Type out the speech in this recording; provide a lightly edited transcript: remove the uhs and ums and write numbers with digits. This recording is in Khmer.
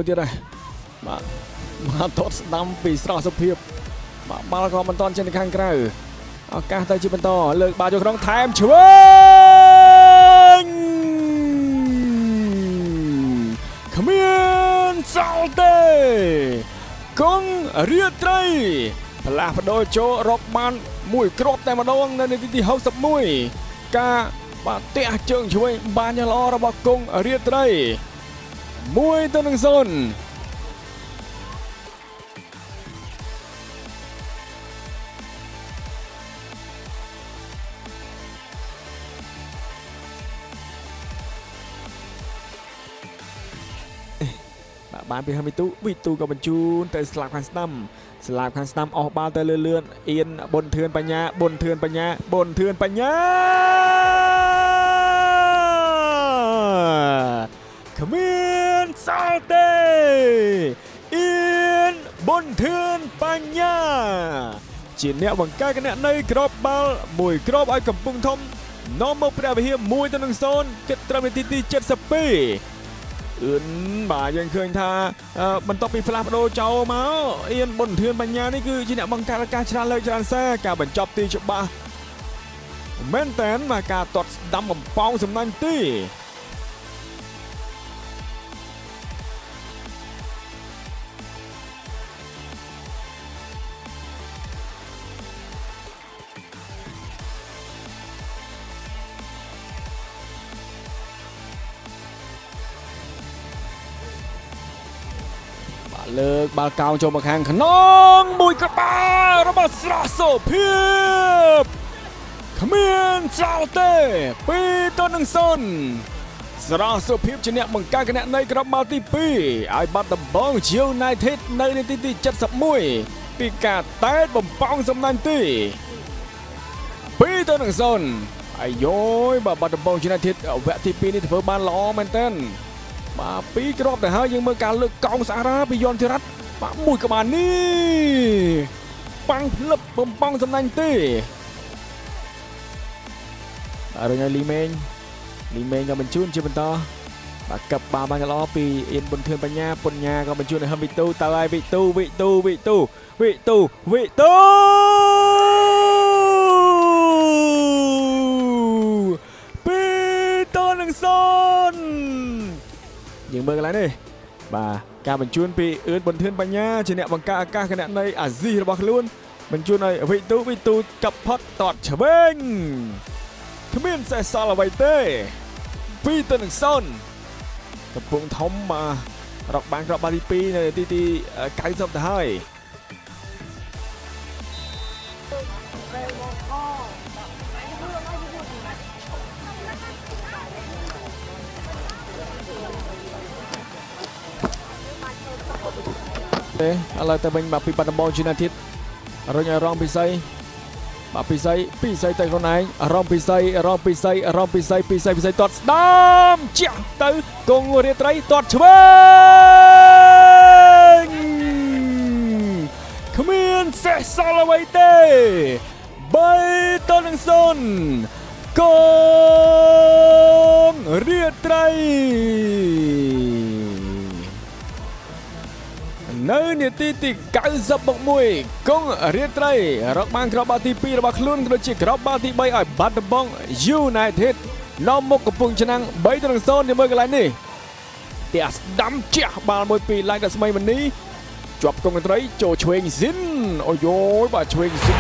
មួយទៀតដែរបាទមកទាត់ស្ដាំពីស្រស់សុភាពបាទបាល់ក៏មិនតាន់ចេញទៅខាងក្រៅឱកាសទៅជាបន្តលើកបាល់ចូលក្នុងថែមឆ្វេងគ្មានសល់ទេគង់រាត្រីផ្លាស់ប្ដូរចូលរកបានមួយគ្រាប់តែម្ដងនៅនាទីទី61ការបាទទះជើងឆ្វេងបានយ៉ាងល្អរបស់គង់រាត្រី1-0បាទបានពីហមីទូវីទូក៏បញ្ជូនទៅស្លាប់ខាងស្ដាំស្លាប់ខាងស្ដាំអស់បាល់ទៅលឿនលឿនអៀនប៊ុនធឿនបញ្ញាប៊ុនធឿនបញ្ញាប៊ុនធឿនបញ្ញាគ្មានសល់ទេអៀនប៊ុនធឿនបញ្ញាជាអ្នកបង្កើតគណនីគ្រាប់បាល់មួយគ្រាប់ឲ្យកំពង់ធំនាំមកព្រះវិហារ1-0គិតត្រឹមនាទីទី72អឿនបាទយើងឃើញថាបន្ទាប់ពីផ្លាស់ប្ដូរចោលមកអៀនប៊ុនធឿនបញ្ញានេះគឺជាអ្នកបង្កើតឱកាសច្រើនលើកច្រើនសារការបញ្ចប់ទីច្បាស់មែនតើបាទការទាត់ស្ដាំបំពងសំណាញ់ទីលើកបាល់កោងចូលមកខាងក្នុងមួយក្បាលរបស់ស្រស់សុភាពគ្មានចោលទេ2-0ស្រស់សុភាពជាអ្នកបង្កើតគណនីគ្រាប់បាល់ទី2ឲ្យបាត់ដំបង United នៅនាទីទី71ពីការតែតបំពងសំណាញ់ទី2-0អាយយបាទបាត់ដំបង United វគ្គទី2នេះធ្វើបានល្អមែនទែនបាទពីរគ្រាប់ទៅហើយយើងមើលការលើកកោងស្អាតពីយន់ធីរ៉ាត់បាទមួយក្បាលនេះប៉ាំងផ្លឹបបំពងសំណាញ់ទេបាទរញឲ្យលីមេងលីមេងក៏បញ្ជូនជាបន្តបាទកឹបបាល់បានល្អពីអៀនប៊ុនធឿនបញ្ញាបញ្ញាក៏បញ្ជូនឲ្យហឹមវិទូទៅហើយវិទូវិទូវិទូវិទូវិទូ2-0យើងមើលកន្លែងនេះបាទការបញ្ជូនពីអឿនប៊ុនធឿនបញ្ញាជាអ្នកបង្កើតឱកាសគណនីអាស៊ីរបស់ខ្លួនបញ្ជូនឲ្យវិទូវិទូកាប់ផុតតតឆ្វេងគ្មានសេះសល់អ្វីទេ2-0កំពង់ធំបាទរកបានគ្រាប់បាល់ទី2នៅទីទី90ទៅហើយទេឥឡូវទៅវិញបាទពីបាត់ដំបង United រុញឲ្យរងពិសីបាទពិសីពិសីទៅខ្លួនឯងរងពិសីរងពិសីរងពិសីពិសីពិសីទាត់ស្ដាំជះទៅគង់រាត្រីទាត់ឆ្វេងគ្មានសេះសល់អ្វីទេ3-0គង់រាត្រីនៅនាទីទី91គង់រាត្រីរកបានគ្រាប់បាល់ទី2របស់ខ្លួនក៏ដូចជាគ្រាប់បាល់ទី3ឲ្យបាត់ដំបង United នាំមុខកំពង់ឆ្នាំង3-0នៅមើលកន្លែងនេះទះស្ដាំជះបាល់មួយពីឡាញ់រស្មីមនីជាប់គង់រាត្រីចូលឆ្វេងស៊ីនអូយយបាទឆ្វេងស៊ីន